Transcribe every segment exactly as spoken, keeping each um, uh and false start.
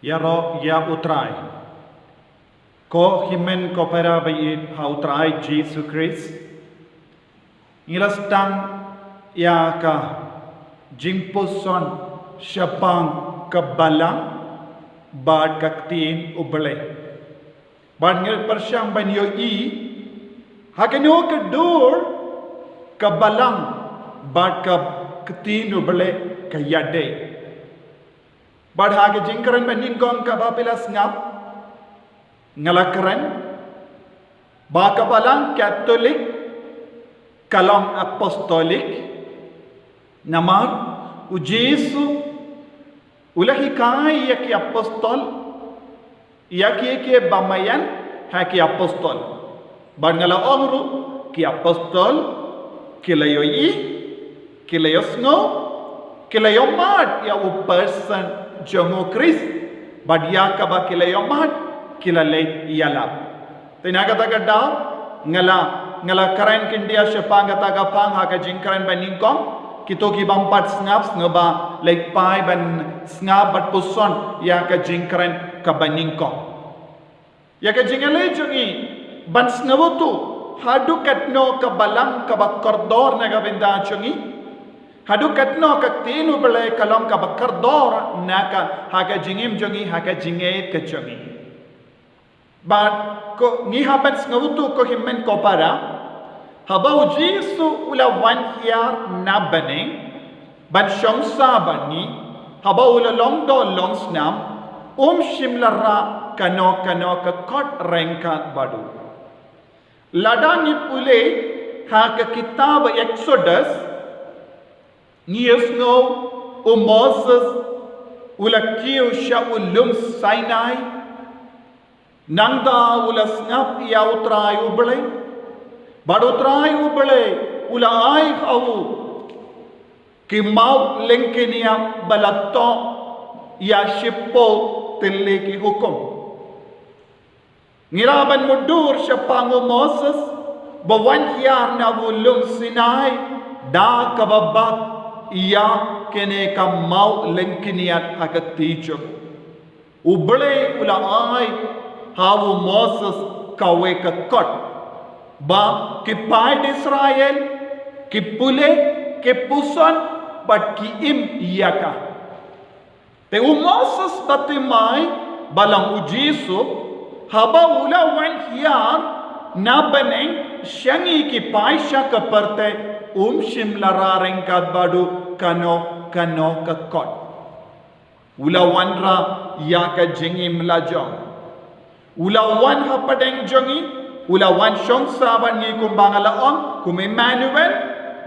Ïaroh ïa U Trai. Ko hynmen ko para ba ïeit ha U Trai Jisu Khrist, ngi la sdang ïa ka jingpuson shaphang ka Balang bad ka Ktien U Blei. Bad ngi pyrshang ban ïohi ha kano ka dur ka Balang bad ka Ktien U Blei ka ïadei. Bad ha ka jingkren ba nyngkong kaba phi la sngap, nga la kren ba ka Balang Katholik ka long apostolik. Namar U Jisu u la hikai ïa ki apostol, ïa ki, ki ba maïan ha ki apostol. Bad nga la ong ruh, ki apostol ki la ïohi, ki la ïohsngew, ki la ïohmad ïa u person jong U Khrist, bad ïa kaba ki la ïohmad ki la leit ïalap. Te na kata ka daw nga la, nga la kren khyndiat shaphang kata ka phang ha ka jingkren ba nyngkong. Kito ki bym pat sngap, sngewbha leit phai ban sngap bad puson ïa ka jingkren kaba nyngkong. Ïa ka jingïaleh jong ngi ban sngewthuh haduh katno ka Balang kaba kordor na ka bynta jong ngi, haduh katno ka Ktien U Blei ka long kaba kordor na ka, ha ka jingim jong ngi, ha ka jingngeit ka jong ngi. Bad ko ngi hap ban sngewthuh, ko hynmen ko para, haba U Jisu u la wan hiar na bneng ban shong sah bad ngi, haba u la long doh long snam, um shym la rah kano kano ka kot ryngkat bad u. Lada ngi pule ha ka kitab Exodus, ngi ïohsngew u Moses u la kiew sha u lum Sinai. Nangta u la sngap ïa U Trai U Blei, bad U Trai U Blei u la ai ha u ki maw lyngkniat ba la toh ïa shiphew tylli ki hukum. Ngi lah ban mutdur shaphang u Moses ba wan hiar na u lum Sinai da kaba bat ïa kine ka maw lyngkniat ha ka kti jong u. U Blei u la ai ha u Moses kawei ka kot ba ki paid Israel ki pule, ki puson bad ki im ïa ka. Te u Moses ba thymmai ba long U Jisu, haba u la wan hiar na bneng sha ngi ki paid sha ka pyrthei, um shym la rah ryngkat bad u kano kano ka kot. U la wanrah ïa ka jingim la jong u. U la wan hapdeng jong ngi, u la wan shong sah bad ngi kumba nga la ong, kum Emmanuel,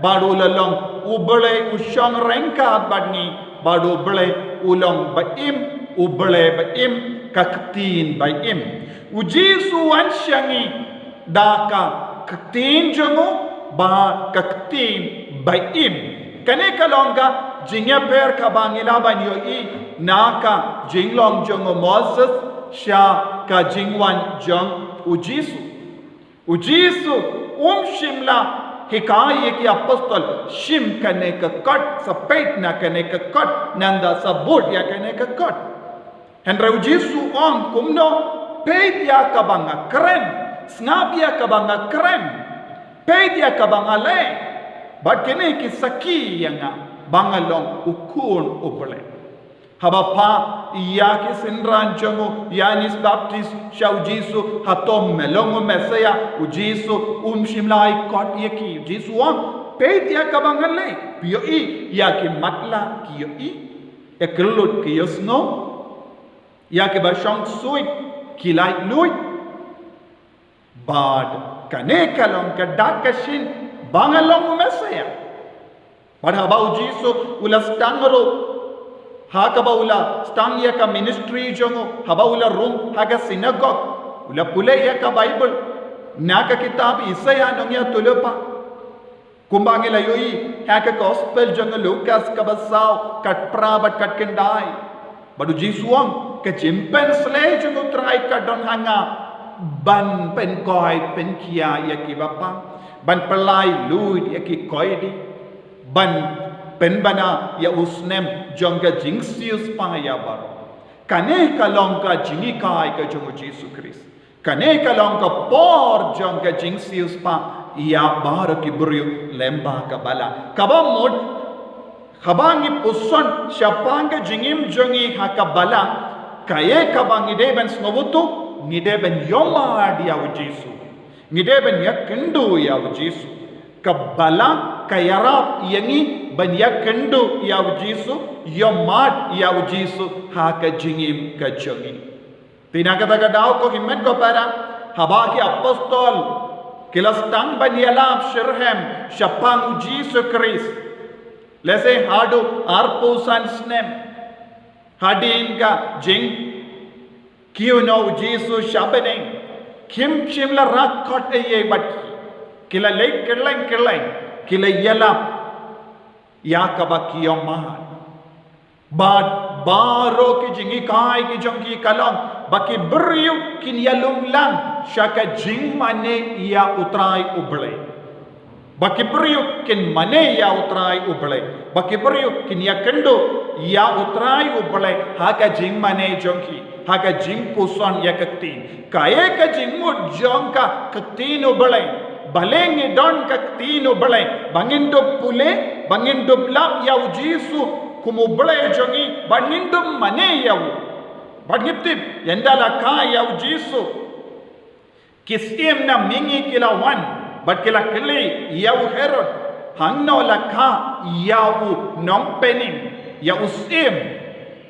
bad u la long U Blei u shong ryngkat bad ngi, bad U Blei u long ba im, U Blei ba im, ka Ktien ba im. U Jisu wan sha ngi da ka Ktien jong u, bad ka Ktien ba im. Kane ka long ka jingïapher kaba ngi lah ban ïohi na ka jinglong jong u Moses sha ka jingwan jong U Jisu. U Jisu um shym la hikai ïa ki apostol, shim kane ka kot, sa peit na kane ka kot, nangta sa bud ïa kane ka kot. Hynrei U Jisu u ong kumno, peit ïa kaba nga kren, sngap ïa kaba nga kren, peit ïa kaba nga leh, bad kine ki sakhi ïa nga ba nga long u Khun U Blei. Haba phah ïa ki synran jong u Ïoannis Baptist sha U Jisu, hato me long u Messiah? U Jisu um shym la ai kot ïa ki. U Jisu u ong, peit ïa kaba nga leh, phi ïohi, ïa ki matlah ki ïohi, ïa ki lut ki ïohsngew, ïa kiba shong ksuid ki laitluid. Bad kane ka long ka dak ka shin ba nga long u Messiah. Bad haba U Jisu u la sdang ruh, ha kaba u la sdang ïa ka ministry jong u, haba u la rung ha ka synagogue, u la pule ïa ka Baibl na ka kitab Isaiah nongïathuhlypa. Kumba ngi la ïohi ha ka Gospel jong u Lukas kaba saw, katphra bad katkhyndai. Bad U Jisu u ong, ka jingpynshlei jong U Trai ka don ha nga ban pynkhuid pynkhia ïa kiba pang, ban pynlait luid ïa ki khyrdit, ban pynbna ïa u snem jong ka jingsiewspah ïa baroh. Kane ka long ka jinghikai ka jong u Jisu Khrist. Kane ka long ka por jong ka jingsiewspah ïa baroh ki briew lyngba ka balang. Kaba mut, haba ngi puson shaphang ka jingim jong ngi ha ka balang, kaei kaba ngi dei ban sngewthuh, ngi dei ban ïohmad ïa u Jisu. Ngi dei ban ïakynduh ïa u Jisu. Ka balang ka ïarap ïa ngi ban ïakynduh ïa u Jisu, ïohmad ïa u Jisu ha ka jingim ka jong ngi. Te na kata ka daw, ko hynmen ko para, haba ki apostol ki la sdang ban ïalap shitrhem shaphang u Jisu Khrist, lehse haduh arphew san snem hadien ka jingkiew noh u Jisu sha bneng, kim shym la rakot ei ei bad ki. Ki la leit kylleng kylleng, ki la ïalap ïa kaba ki ïohmad. Bad baroh ki jinghikai ki jong ki ka long ba ki briew kin ïalum lang sha ka jingmane ïa u Trai u Blei. Ba ki briew kin mane ïa u Trai u Blei. Ba ki briew kin ïakynduh ïa u Trai u Blei ha ka jingmane jong ki, ha ka jingpuson ïa ka ktien. Kaei ka jingmut jong ka ktien u Blei? Balei ngi don ka ktien u Blei? Ba ngin dup pule, ba ngin dup lap ïa u Jisu kum u Blei jong ngi, ba ngin dup mane ïa u. Ba ngin tip ynda la kha ïa u Jisu, ki syiem na mihngi ki la wan bad ki la kylli ïa u Herod, hangno la kha ïa u nongpynim, ïa u syiem,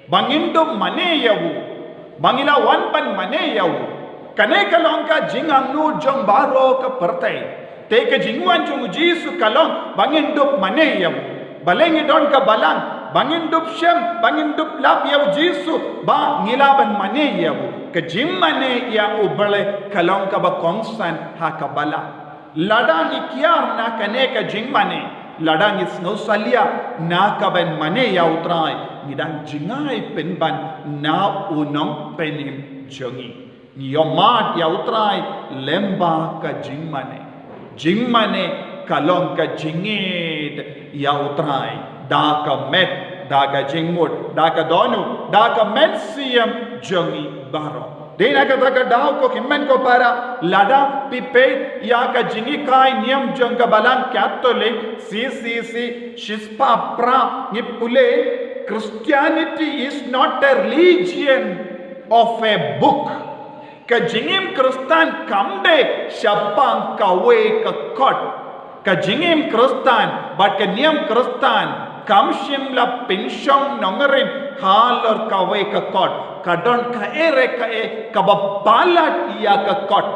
ba ngin dup mane ïa u, ba ngi la wan ban mane ïa u. Kane ka long ka jingangnud jong baroh ka pyrthei. Te ka jingwan jong u Jisu ka long ba ngin dup mane ïa u. Balei ngi don ka balang? Ba ngin dup shem, ba ngin dup lap ïa u Jisu, ba ngi lah ban mane ïa u. Ka jingmane ïa u Blei ka long kaba kongsan ha ka balang. Lada ngi kiar na kane ka jingmane, lada ngi sngew salia na ka ban mane ïa u Trai, ngi dang jngai pynban na u nongpynim jong ngi. Ngi ïohmad ïa u Trai lyngba ka jingmane. Jingmane ka long ka jingïeit ïa u Trai da ka met, da ka jingmut, da ka dohnud, da ka mynsiem jong ngi baroh. Dei na kata ka daw, ko hynmen ko para, lada phi peit ïa ka jinghikai niam jong ka balang Katholik, C C C, shispah phra, ngi pule, Christianity is not a religion of a book. Ka jingim Khristan kam dei shaphang kawei ka kot. Ka jingim Khristan bad ka niam Khristan kam shym la pynshong nongrim halor kawei ka kot. Ka don kaei re kaei kaba palat ïa ka kot.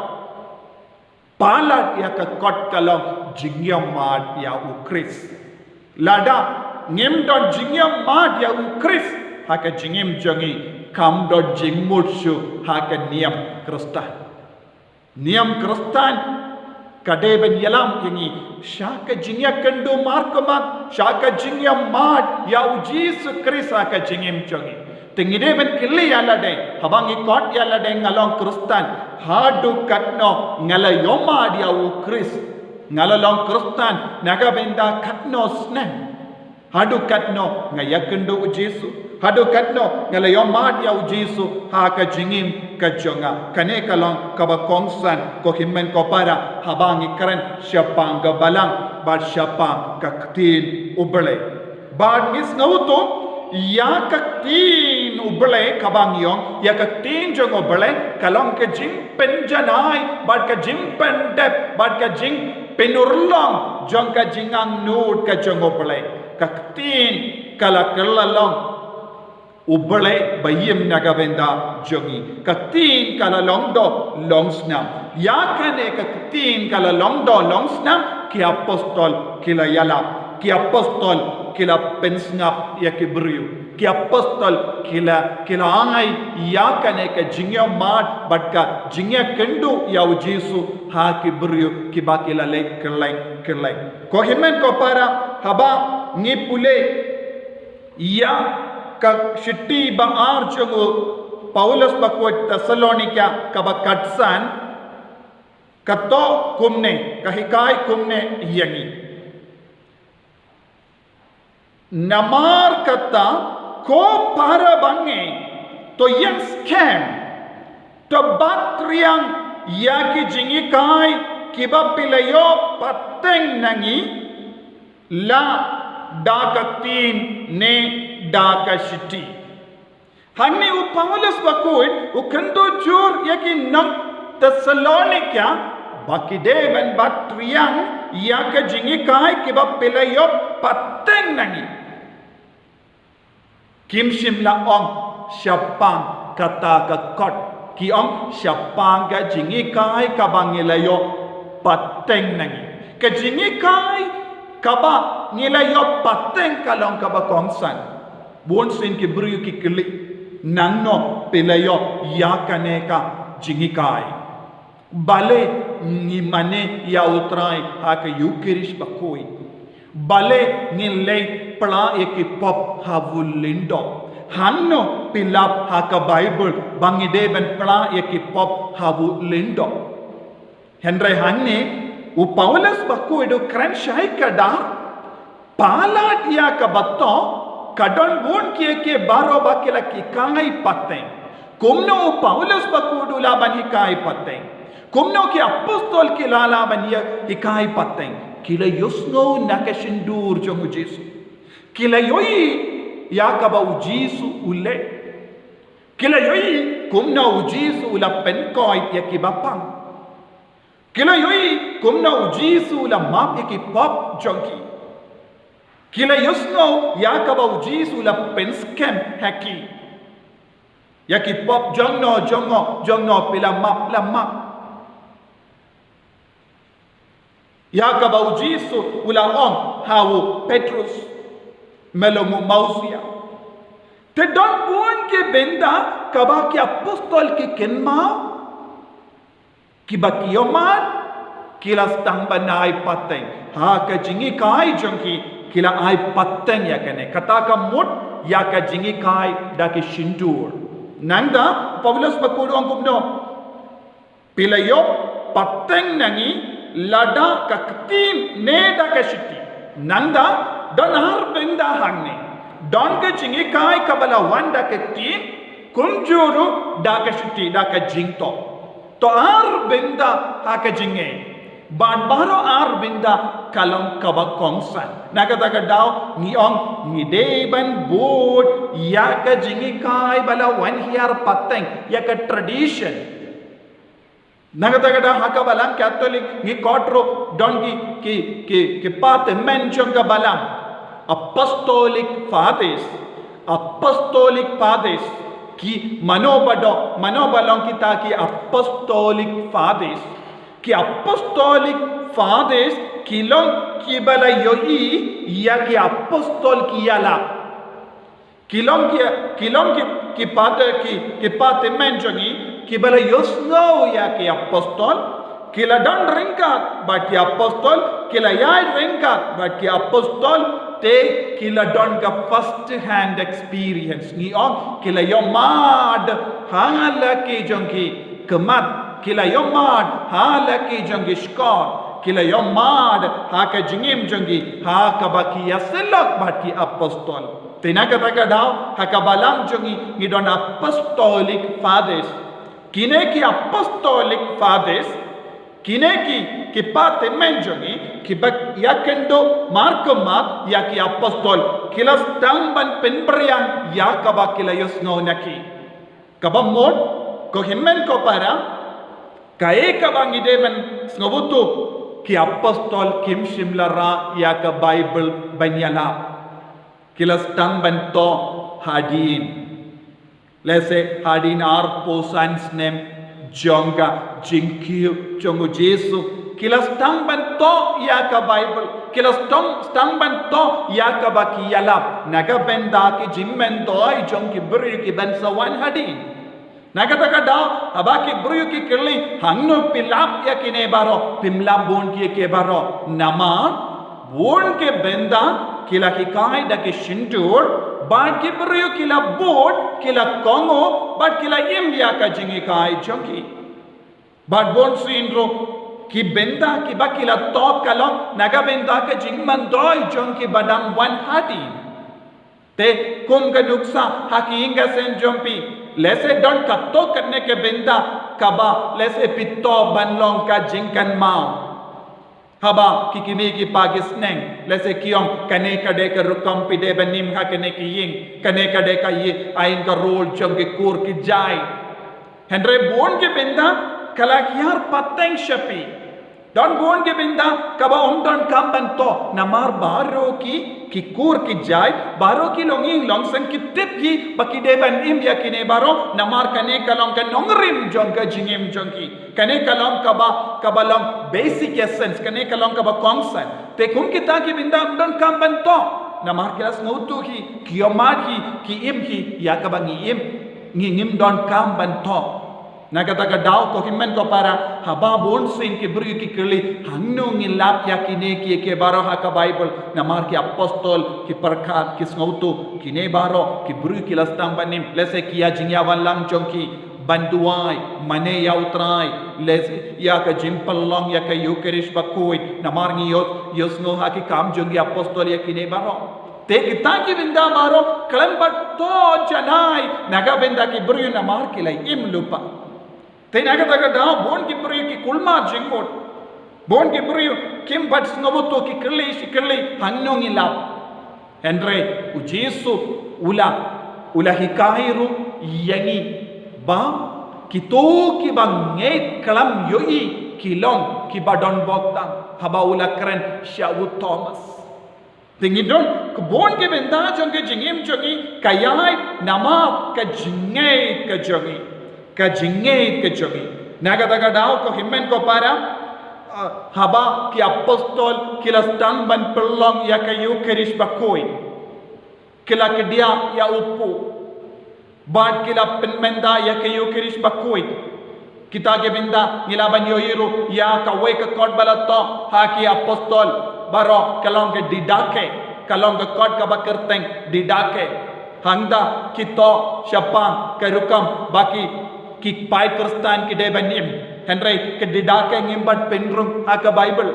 Palat ïa ka kot ka long jingïohmad ïa u Khrist. Lada ngim don jingïohmad ïa u Khrist ha ka jingim jong ngi, kam don jingmut shuh ha ka niam Khristan. Niam Khristan ka dei ban ïalam ïa ngi sha ka jingïakynduh markhmat, sha ka jingïohmad ïa u Jisu Khrist ha ka jingim jong ngi. Te ngi dei ban kylli ïa lade, haba ngi khot ïa lade nga long Khristan, haduh katno nga la ïohmad ïa u Khrist? Nga la long Khristan na ka bynta katno snem? Haduh katno nga ïakynduh u Jisu? Haduh katno nga la ïohmad ïa u Jisu ha ka jingim ka jong nga? Kane ka long kaba kongsan, ko hynmen ko para, haba ngi kren shaphang ka balang bad shaphang ka ktien u Blei. Bad ngi sngewthuh ïa ka ktien u Blei, kaba ngi ong ïa ka ktien jong u Blei ka long ka jingpynjanai bad ka jingpyndep bad ka jingpynurlong jong ka jingangnud ka jong u Blei. Ka ktien ka la kylla long u Blei ba im na ka bynta jong ngi. Ka ktien ka la long doh long snam. Ïa kane ka ktien ka la long doh long snam, ki apostol ki la ïalap, ki apostol ki la pynsngap ïa ki briew, ki apostol ki la, ki la ai ïa kane ka jingïohmad bad ka jingïakynduh ïa u Jisu ha ki briew kiba ki la leit kylleng kylleng. Ko hynmen ko para, haba ngi pule ïa ka shithi ba ar jong u Paulus ba koit Thessalonika kaba khatsan, ka thoh kumne, ka hikai kumne ïa ngi. Namar kata, ko para bangeit, To ïeng skhem, to bat riang ïa ki jinghikai kiba phi la ïoh pateng na ngi, la da ka ktien ne da ka shithi. Hangne u Paulus bakhuid u kyntu jur ïa ki nong Thessalonika ba ki dei ban bat riang ïa ka jinghikai kiba phi la ïoh pateng na ngi. Kim shym la ong shaphang kata ka kot, ki ong shaphang ka jinghikai kaba ngi la ïoh pateng na ngi. Ka jinghikai kaba ngi la ïoh pateng ka long kaba kongsan. Bun sien ki briew ki kylli, nangno phi la ïoh ïa kane ka jinghikai? Balei ngi mane ïa U Trai ha ka Eukharist bakhuid? Balei ngi leit pla ïa ki pop ha u lyngdoh? Hangno phi lap ha ka Baibl ba ngi dei ban pla ïa ki pop ha u lyngdoh? Hynrei hangne u Paulus bakhuid u kren shai ka dak, palat ïa kaba to, ka don bun kiei kiei baroh ba ki la hikai pateng. Kumno u Paulus bakhuid u lah ban hikai pateng? Kumno ki apostol ki la lah ban ïa hikai pateng? Ki la ïohsngew na ka shyntur jong U Jisu. Ki la ïohi ïa kaba U Jisu u leh. Ki la ïohi kumno U Jisu u la pynkoit ïa kiba pang. Ki la ïohi kumno U Jisu u la map ïa ki pop jong ki. Ki la ïohsngew ïa kaba U Jisu u la pynskhem ha ki. Ïa ki pop jongno jongno jongno phi la map, la map. Ïa kaba U Jisu u la ong ha u Petrus, me long u mawsia. Te don bun ki bynta kaba ki apostol ki kynmaw, kiba ki ïohmad, ki la sdang ban ai pateng. Ha ka jinghikai jong ki, ki la ai pateng ïa kane. Kata ka mut ïa ka jinghikai da ki shyntur. Nangta Paulus bakhuid u ong kumno? Phi la ïoh pateng na ngi lada ka ktien ne da ka shithi. Nangta don ar bynta hangne. Don ka jinghikai kaba la wan da ka ktien, kumjuh ruh da ka shithi, da ka jingthoh. To ar bynta ha ka jingngeit. Bad baroh ar bynta ka long kaba kongsan. Na kata ka daw ngi ong ngi dei ban bud ïa ka jinghikai ba la wan hiar pateng, ïa ka tradition. Na kata ka daw ha ka Balang Katholik ngi khot ruh don ki, ki, ki, ki pateng men jong ka Balang. Apostolic Fathers. Apostolic Fathers. Ki mano ba don, mano ba long kita ki Apostolic Fathers? Ki Apostolic Fathers ki long kiba la ïohi ïa ki apostol ki ïalap. Ki long ki, ki long ki, ki pateng, ki, ki pateng men jong ngi, kiba la ïohsngew ïa ki apostol, ki la don ryngkat bad ki apostol, ki la ïaid ryngkat bad ki apostol, te ki la don ka first hand experience. Ngi ong, ki la ïohmad ha la ki jong ki khmat, ki la ïohmad ha la ki jong ki shkor, ki la ïohmad ha ka jingim jong ki, ha kaba ki ïasyllok bad ki apostol. Te na kata ka daw, ha ka Balang jong ngi, ngi don Apostolic Fathers. Kine ki Apostolic Fathers, kine ki, ki pateng men jong ngi, kiba ïakynduh markhmat ïa ki apostol, ki la sdang ban pynbiang ïa kaba ki la ïohsngew na ki. Kaba mut, ko hynmen ko para, kaei kaba ngi dei ban sngewthuh, ki apostol kim shym la rah ïa ka Baibl ban ïalap. Ki la sdang ban thoh hadien. Lehse hadien arphew san snem jong ka jingkiew jong u Jisu. Ki la sdang ban thoh ïa ka Baibl. Ki la sdang, sdang ban thoh ïa kaba ki ïalap. Na ka bynta ki jingmyntoi jong ki briew kiban sa wan hadien. Na kata ka daw, haba ki briew ki kylli, hangno phi lap ïa kine baroh, phim lap bun kiei kiei baroh. Namar, bun ki bynta, ki la hikai da ki shyntur, bad ki briew ki la bud, ki la kohnguh, bad ki la im ïa ka jinghikai jong ki. Bad bun sien ruh, ki bynta kiba ki la thoh ka long, na ka bynta ka jingmyntoi jong ki ba dang wan hadien. Te kum ka nuksa ha ki ïing ka sem jong phi, lehse don katto katne ka bynta kaba lehse phi to ban long ka jingkynmaw. Haba ki kmie ki kpa ki sneng, lehse ki ong kane ka dei ka rukom phi dei ban im ha kane ka ïing, kane ka dei ka ïing, aiñ ka rul jong ki kur ki jait. Hynrei bun ki bynta ka la hiar pateng sha phi. Don bun ki bynta kaba ym donkam ban to, namar baroh ki, ki kur ki jait, baroh ki longïing longseng ki tip hi ba ki dei ban im ïa kine baroh, namar kane ka long ka nongrim jong ka jingim jong ki. Kane ka long kaba, kaba long basic essence, kane ka long kaba kongsan. Te kum kita ki bynta ym donkam ban to, namar ki la sngewthuh hi, ki ïohmad hi, ki im hi ïa kaba ngi im, ngi ngim donkam ban to. Na kata ka daw ko hynmen ko para, haba bun sien ki briew ki kylli, hangno ngin lap ïa kine kiei kiei baroh ha ka Baibl, namar ki apostol ki pyrkhat, ki sngewthuh kine baroh ki briew ki la sdang ban im, lehse ki ïa jingïawanlam jong ki ban duwai mane ïa U Trai, lehse ïa ka jingpynlong ïa ka Eucharist bakhuid, namar ngi ïoh, ïohsngew ha ki Kam jong ki Apostol ïa kine baroh. Te kita ki bynta baroh khlem pat to janai na ka bynta ki briew namar ki la im lypa. Te na kata ka daw bun ki briew ki kulmar jingmut. Bun ki briew kim pat sngewthuh, ki kylli shi kylli, hangno ngin lap. Hynrei U Jisu u la, u la hikai ruh ïa ngi ba kito kiba ngeit khlem ïohi ki long kiba don bok tam, haba u la kren sha u Thomas. Te ngi don, ka bun ki bynta jong ka jingim jong ngi ka ïaid namar ka jingngeit ka jong ngi. Ka jingngeit ka jong ngi. Na kata ka daw ko hynmen ko para, ah, haba ki apostol ki la sdang ban pynlong ïa ka Eucharist bakhuid, ki la kdiah ïa u puh bad ki la pynmynta ïa ka Eucharist bakhuid. Kita ki bynta ngi lah ban ïohi ruh ïa kawei ka kot ba la thoh ha ki apostol baroh, ka long ka Didache, ka long ka kot kaba kyrteng Didache. Hangta ki thoh shaphang ka rukom ba ki, ki paid Khristan ki dei ban im. Hynrei ka Didache ngim pat pynrung ha ka Baibl.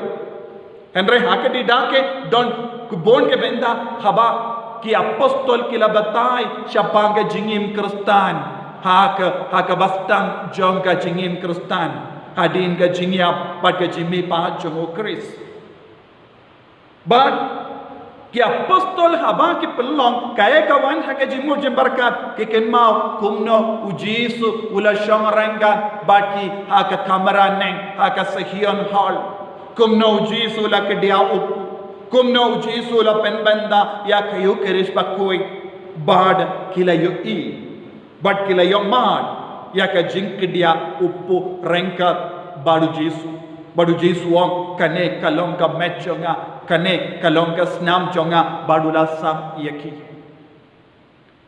Hynrei ha ka Didache don ka bun ka bynta haba ki apostol ki la batai shaphang ka jingim Khristan ha ka, ha kaba sdang jong ka jingim Khristan hadien ka jingïap bad ka jingmihpat jong U Khrist. Bad ki apostol haba ki pynlong kaei ka wan ha ka jingmut jingpyrkhat, ki kynmaw kumno U Jisu u la shong ryngkat bad ki ha ka kamra neng, ha ka Sihon Hall. Kumno U Jisu u la kdiah u puh, kumno U Jisu u la pynmynta ïa ka Eucharist bakhuid, bad ki la ïohi bad ki la ïohmad ïa ka jingkdiah u puh ryngkat bad U Jisu. Bad U Jisu u ong, kane ka long ka met jong nga, kane ka long ka snam jong nga, bad u la sam ïa ki.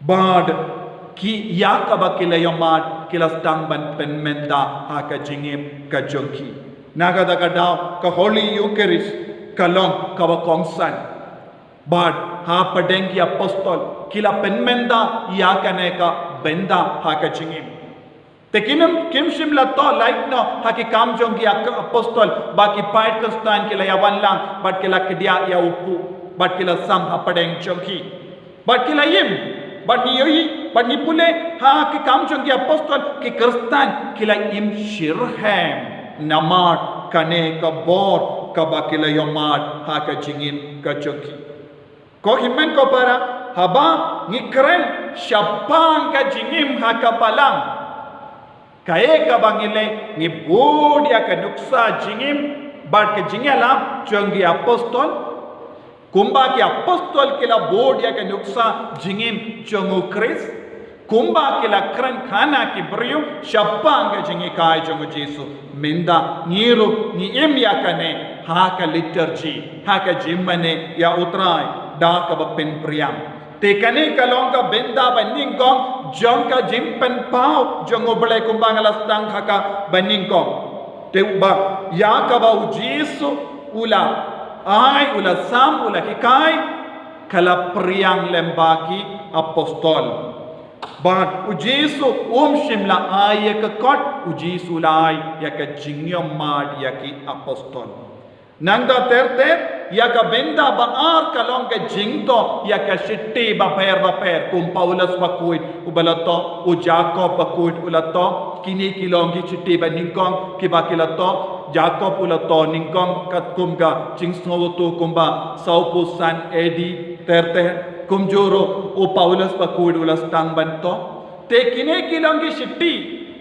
Bad ki, ïa kaba ki la ïohmad ki la sdang ban pynmynta ha ka jingim ka jong ki. Na kata ka daw ka Holy Eucharist ka long kaba kongsan. Bad hapdeng ki apostol ki la pynmynta ïa kane ka bynta ha ka jingim. Te kim, kim shym la thoh lait noh ha ki Kam jong ki Apostol ba ki paid Khristan ki la ïawanlam bad ki la kdiah ïa u puh bad ki la sam hapdeng jong ki. Bad ki la im, bad ngi ïohi, bad ngi pule ha ki Kam jong ki Apostol, ki Khristan ki la im shitrhem namar kane ka bor kaba ki la ïohmad ha ka jingim ka jong ki. Ko hynmen ko para, haba ngi kren shaphang ka jingim ha ka balang, kaei kaba ngi leh, ngi bud ïa ka nuksa jingim bad ka jingïalam jong ki Apostol. Kumba ki Apostol ki la bud ïa ka nuksa jingim jong U Khrist, kumba ki la kren khana ki briew shaphang ka jinghikai jong U Jisu, mynta ngi ruh ngi im ïa kane ha ka liturgy, ha ka jingmane ïa U Trai da kaba pynpriang. Te kane ka long ka bynta banyngkong jong ka jingpynpaw jong U Blei, kumba nga la sdang ha kaba nyngkong. Te uba ïa kaba U Jisu u la ai, u la sam, u la hikai, ka la priang lem bad ki Apostol. Bad U Jisu um shym la ai ïa ka kot, U Jisu u la ai ïa ka jingïohmad ïa ki Apostol. Nangta ter ter, Ïa ka bynta ba ar ka long ka jingtoh ïa ka shithi bapher bapher, kum Paulus bakhuid uba la toh, u Jakob bakhuid u la toh. Kine ki long ki shithi ba nyngkong kiba ki la toh. Jakob u la toh nyngkong katkum ka jingsngewthuh kumba sawphew san A D ter ter. Kumjuh ruh u Paulus bakhuid u la sdang ban toh. Te kine ki long ki shithi.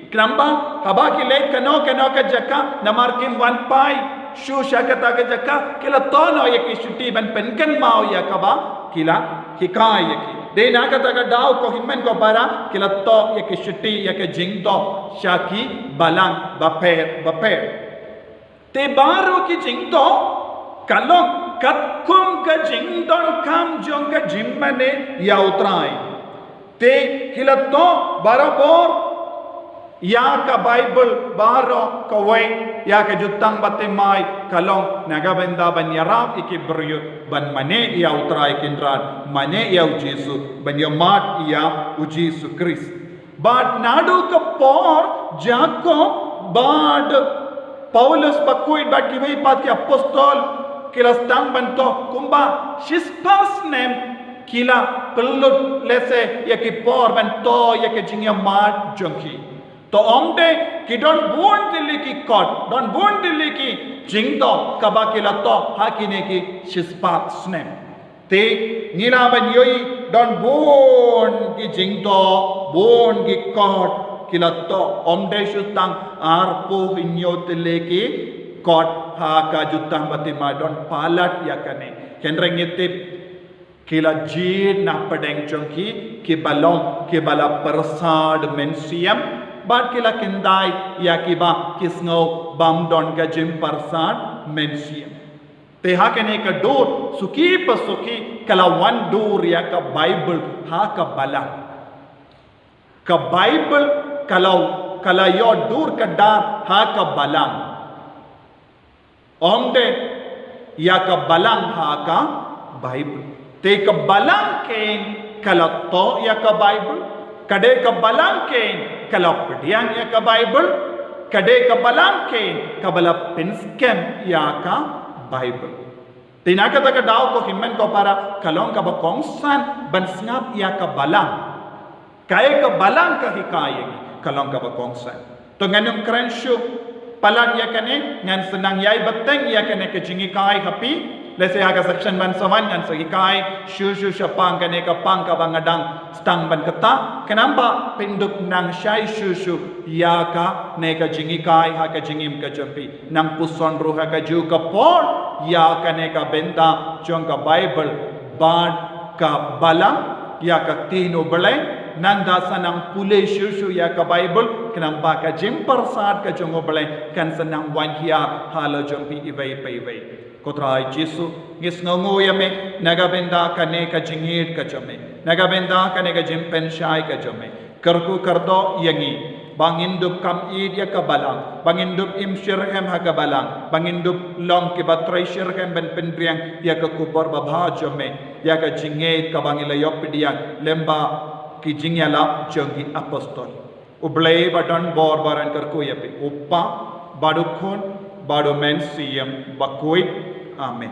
Khnang ba haba ki leit kano kano ka jaka, namar kim wan phai shuh sha kata ka jaka, ki la toh noh ïa ki shithi ban pynkynmaw ïa kaba ki la hikai ïa ki. Dei na kata ka daw, ko hynmen ko para, ki la toh ïa ki shithi ïa ki jingtoh sha ki balang bapher bapher. Te baroh ki jingtoh ka long katkum ka jingdonkam jong ka jingmane ïa U Trai. Te ki la toh barabor ïa ka Baibl baroh kawei, ïa ka Jutang Bathymmai ka long na ka bynta ban ïarap ïa ki briew ban mane ïa U Trai Kynrad, mane ïa U Jisu, ban ïa mad ïa U Jisu Khrist. Bad naduh ka por Jakob bad Paulus bakhuid bad kiwei pat ki apostol ki la sdang ban toh, kumba shispah snem ki la pynlut lehse ïa ki por ban toh ïa ki jingïamad jong ki. To ym dei, ki don bun tylli ki kot, don bun tylli ki jingtoh kaba ki la toh ha kine ki shispah snem. Te ngi lah ban ïohi don bun ki jingtoh, bun ki kot ki la toh, ym dei shu tang arphew hynñiew tylli ki kot ha ka Jutang Bathymmai, don palat ïa kane. Hynrei ngi tip ki la jied na pdeng jong ki, kiba long kiba la pyrsad mynsiem, bad ki la khyndai ïa kiba ki sngew bym don ka jingpyrsad mynsiem. Te ha kane ka dur, suki pa suki ka la wan dur ïa ka Baibl ha ka balang. Ka Baibl ka la, ka la ïoh dur ka dar ha ka balang. Ym dei ïa ka balang ha ka Baibl. Te ka balang kein ka la toh ïa ka Baibl. Ka dei ka balang kein ka la pdiang ïa ka Baibl. Ka dei ka balang kein kaba la pynskhem ïa ka Baibl. Te na kata ka daw, ko hynmen ko para, ka long kaba kongsan ban sngap ïa ka balang. Kaei ka balang ka hikai ïa ngi, ka long kaba kongsan. To ngan ym kren shuh palat ïa kane, ngan sa nang ïai bteng ïa kane ka jinghikai ha phi. Lehse ha ka section ban sa wan ngan sa hikai shuh shuh shaphang kane ka pang kaba nga dang sdang ban kata. Khnang ba phin dup nang shai shuh shuh ïa kane ka jinghikai ha ka jingim ka jong phi. Nang puson ruh ha kajuh ka por ïa kane ka bynta jong ka Baibl bad ka balang, ïa ka Ktien U Blei. Nang da sa nang pule shuh shuh ïa ka Baibl, khnang ba ka jingpyrsad ka jong U Blei kan sa nang wan hiar halor jong phi iwei pa iwei. Ko Trai Jisu, ngi sngewnguh ïa me na ka bynta kane ka jingïeit ka jong me, na ka bynta kane ka jingpynshai ka jong me. Kyrkhu kyrdoh ïa ngi ba ngin dup kam ïeit ïa ka balang, ba ngin dup im shitrhem ha ka balang, ba ngin dup long kiba trei shitrhem ban pynriang ïa ka khubor babha jong me, ïa ka jingïeit kaba ngi la ïoh pdiang lyngba ki jingïalap jong ki apostol. U Blei ba don bor, ba ngi kyrkhu ïa phi, U Kpa, bad U Khun, bad U Mynsiem Bakhuid. Amen.